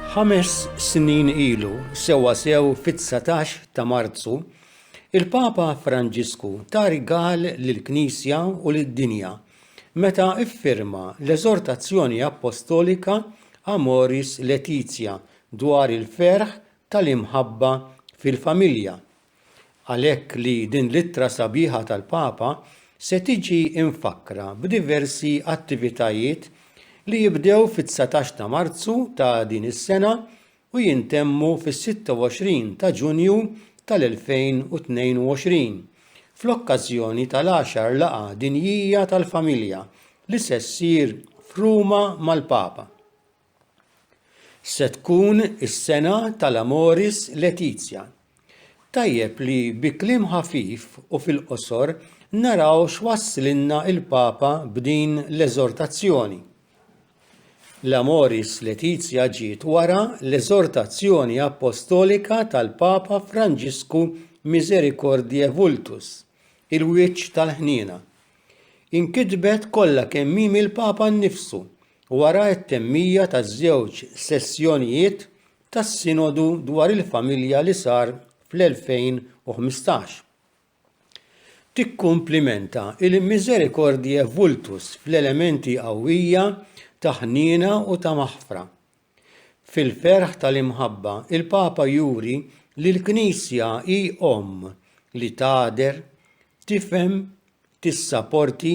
Ħames snin ilu, sewwasew fit-19 ta' Marzu, il-Papa Franġisku ta rigal lill-Knisja u lid-dinja meta ffirma l-Eżortazzjoni Appostolika Amoris Laetitia dwar il-ferħ tal-imħabba fil-familja. Għalhekk li din l-ittra sabiħa tal-Papa se tiġi mfakkra b'diversi attivitajiet li jibdew fit-19 ta' Marzu ta' din is-sena u jintemmu fis-26 ta' Ġunju tal-2022, fl-okkażjoni tal-għaxar Laqgħa Dinjija tal-Familja li se ssir f'Ruma mal-Papa. Se tkun is-sena tal-Amoris Laetitia. Tajjeb li bi kliem ħafif u fil-qosor naraw x'wasslilna l-Papa b'din l-eżortazzjoni. L-Amoris Laetitia ġiet wara l-eżortazzjoni appostolika tal-Papa Franġisku Misericordiae Vultus, il-Wiċċ tal-Ħniena. Inkitbet kollha kemm hi mill-Papa nnifsu wara t-temmija taż-żewġ sessjonijiet tas-Sinodu dwar il-Familja li sar fl-2015. Tikkumplimenta il-Misericordiae Vultus fl-elementi qawwija ta' ħniena u ta' maħfra. Fil-ferħ tal-imħabba, il-Papa juri li l-Knisja hi omm li tagħder, tifhem tissaporti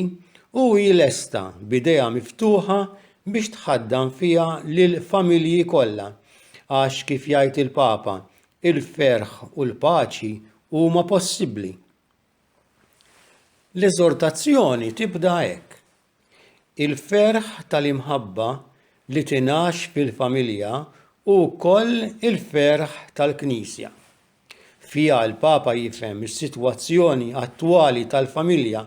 u hi lesta b'idejha miftuħa biex tħaddan fiha lill-familji kollha, għax kif jgħid il-Papa, il-ferħ u l-paċi huma possibbli. L-eżortazzjoni tibda hekk, Il-ferħ tal-imħabba li tingħax fil-familja hu wkoll il-ferħ tal-Knisja. Fiha l-Papa jifhem is-sitwazzjoni attwali tal-familja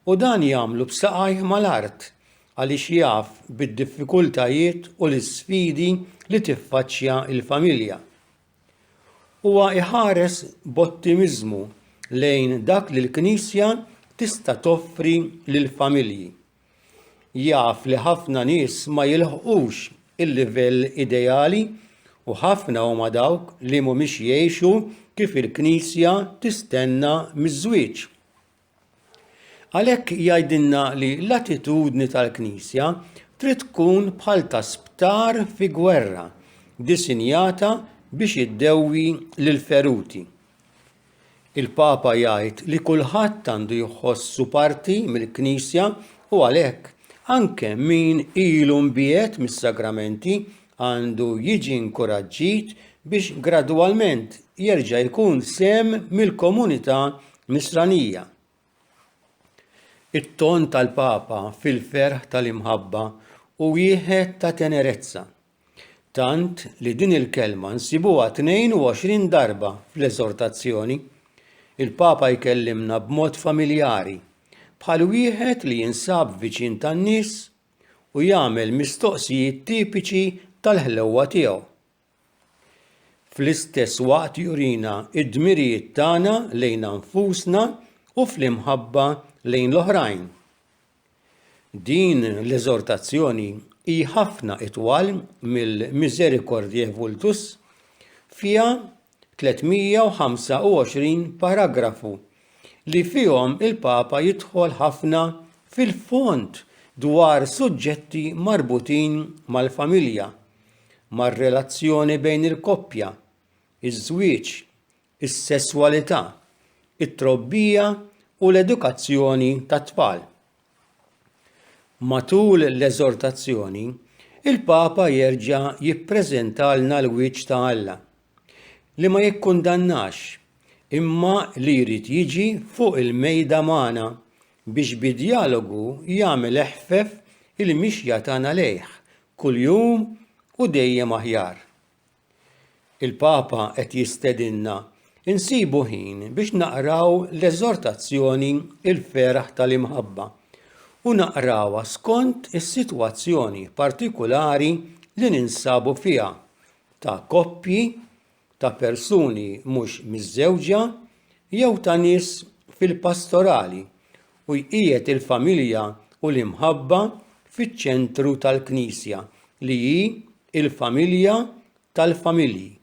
u dan jagħmlu b'saqajh mal-art għaliex jaf bid-diffikultajiet u l-isfidi li tiffaċċja l-familja. Huwa jħares b'ottimiżmu lejn dak li l-Knisja tista' toffri lill-familji. Jaf li ħafna nies ma jilħqux il-livell ideali u ħafna huma dawk li mhumiex jgħixu kif il-Knisja tistenna miż-żwieġ. Għalhekk jgħidilna li l-attitudni tal-Knisja trid tkun bħal ta' sptar fi gwerra, disinjata biex iddewwi lill-feruti. Il-Papa jgħid li kulħadd għandu jħossu parti mill-Knisja u għalhekk anke min ilu mbiegħed mis-sagramenti għandu jiġi nkuraġġit biex gradwalment jerġa' jkun sehem mill-komunità Nisranija. It-ton tal-Papa fil-ferħ tal-imħabba hu wieħed ta' tenerezza. Tant li din il-kelma nsibuha 22 darba fl-eżortazzjoni. Il-Papa jkellimna b'mod familjari, bħal wieħed li jinsab viċin tan-nies u jagħmel mistoqsijiet tipiċi tal-ħlewwa tiegħu. Fl-istess waqt jurina d-dmirijiet tagħna lejna nfusna u fl-imħabba lejn l-oħrajn. Din l-eżortazzjoni hi ħafna itwal mill-Misericordiae Vultus, fiha 325 paragrafu li fihom il-Papa jidħol ħafna fil-fond dwar suġġetti marbutin mal-familja, mar-relazzjoni bejn il-koppja, iż-żwieġ, is-sesswalità, it-trobbija u l-edukazzjoni tat-tfal. Matul l-eżortazzjoni, il-Papa jerġa' jippreżentalna l-wiċċ ta' Alla, li ma jikkundannax, imma li jrid jiġi fuq il-mejda magħna biex bi djalogu jagħmel eħfef il-mixja tagħna lejh, kuljum u dejjem aħjar. Il-Papa qed jistedinna nsibu ħin biex naqraw l-eżortazzjoni Il-Ferħ tal-Imħabba u naqrawha skont is-sitwazzjoni partikulari li ninsabu fiha ta' koppji, ta' persuni mhux miżżewġa jew ta' nies fil-pastorali u jqiegħed il-familja u l-imħabba fiċ-ċentru tal-Knisja li hi l-familja tal-familji.